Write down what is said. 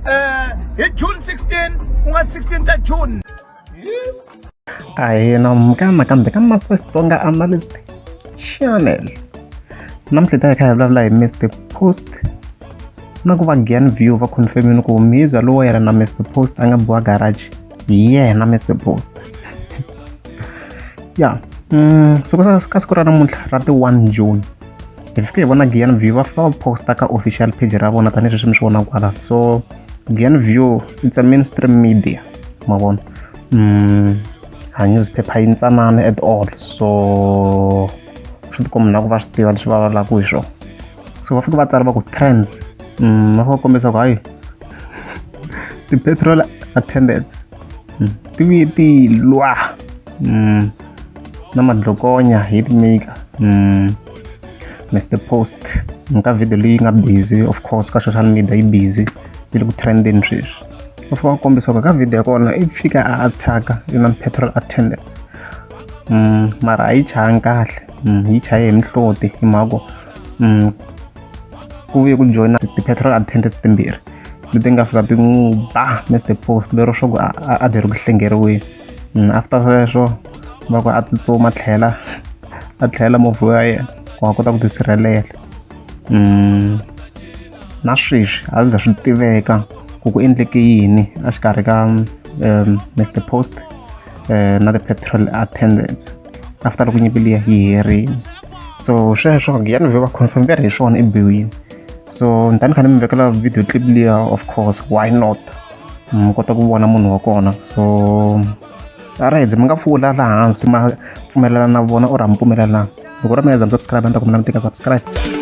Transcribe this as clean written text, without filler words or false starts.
Hi June 16, ku nga 16 ta June. Ahee na nakambe ka Master Xitsonga Analyst Channel. Namuntlha hi ta hi kha hi vulavula hi Mr Post na ku va Gyan View va confirm-ini ku Mhiza lowo yena na Mr Post a nga biwa garage hi yena Mr Post. Ya so ka siku ra namuntlha ra ti 1 June hi fike hi vona Gyan View va fika va posta ka official page ra vona tanihileswi mi swi vonaka kwala. So Gyan View, it's a mainstream media, ma vona, a newspaper yi ntsanana at all, so swi tikomba na ku va swi tiva leswi va vulavulaka hi swona. So va fika va tsala va ku trends, va fika va kombisa ku hayi, ti-petrol attendants ti vuye ti lwa na madlokonya hitmaker Mr Post ka video leyi nga busy, of course, ka social media, yi busy, yi le ku trendeni sweswi. Va fika va kombisa ku ka video ya kona i fika a attack-a na petrol attendants, mara a yi chayangi kahle, yi chaye hi mihloti, hi mhaka ku ku vuye ku joyina ti-petrol attendants timbirhi leti nga fika ti n'wi ba Mr Post lero swa ku a byi ri ku hlengeriweni. After sweswo va ku a tsutsuma, tlhela a tlhela movha wa yena ku a kota ku tisirhelela. Na sweswi a swi za swi tiveka ku ku endleke yini exikarhi ka Mr Post na ti-petrol attendants after loko nyimpi liya yi herile. So sweswo Gyan View va confirm va ri hi swona, i biwile. So ni ta ni kha ni mi vekela video clip liya, of course, why not, mi kota ku vona munhu wa kona. So alright, mi nga pfula laha hansi, ma pfumelelana na vona or a mi pfumelelana. Loko ri mi nga za mi subscribe, ni ta kombela mi tika subscribe.